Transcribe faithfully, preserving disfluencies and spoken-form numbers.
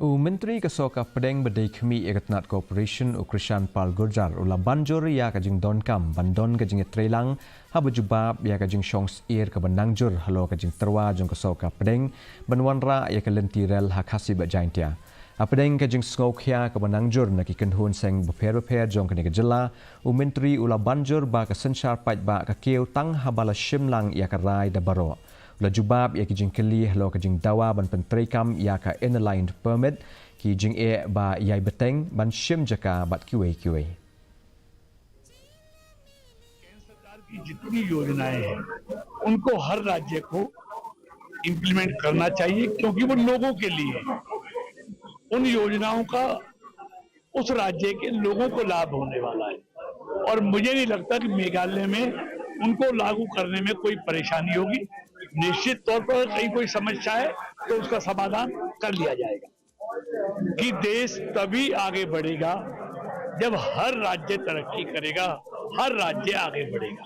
U Myntri ka Sorkar Pdeng ba dei khmih ïa ka tnat Corporation, u Krishan Pal Gurjar, u la ban jur ïa ka jingdonkam ban don ka jingïatreilang haba jubab ïa ka jingshong syier kaba nang jur halor ka jingtyrwa jong ka Sorkar Pdeng ban wanrah ïa ka lynti rel ha Khasi bad Jaintia. Hapdeng ka jingsngewkhia kaba nang jur na ki kynhun seng bapher bapher jong kane ka jylla, u Myntri u la ban jur ba ka synshar paidbah ka kiew tang haba la shim lang ïa ka rai da baroh. U la jubab ïa ki jingkylli halor ka jingdawa ban pyntreikam ïa ka Inner Line Permit, ki jingeh ba ïai bteng ban shim jaka bad kiwei kiwei. केंद्र सरकार की जितनी योजनाएं हैं, उनको हर राज्य को इम्प्लीमेंट करना चाहिए, क्योंकि वो लोगों के लिए है। उन योजनाओं का उस राज्य के लोगों को लाभ होने वाला है, और मुझे नहीं लगता कि मेघालय में उनको लागू करने में कोई परेशानी होगी। निश्चित तौर पर कहीं कोई समस्या है, तो उसका समाधान कर लिया जाएगा। कि देश तभी आगे बढ़ेगा, जब हर राज्य तरक्की करेगा, हर राज्य आगे बढ़ेगा।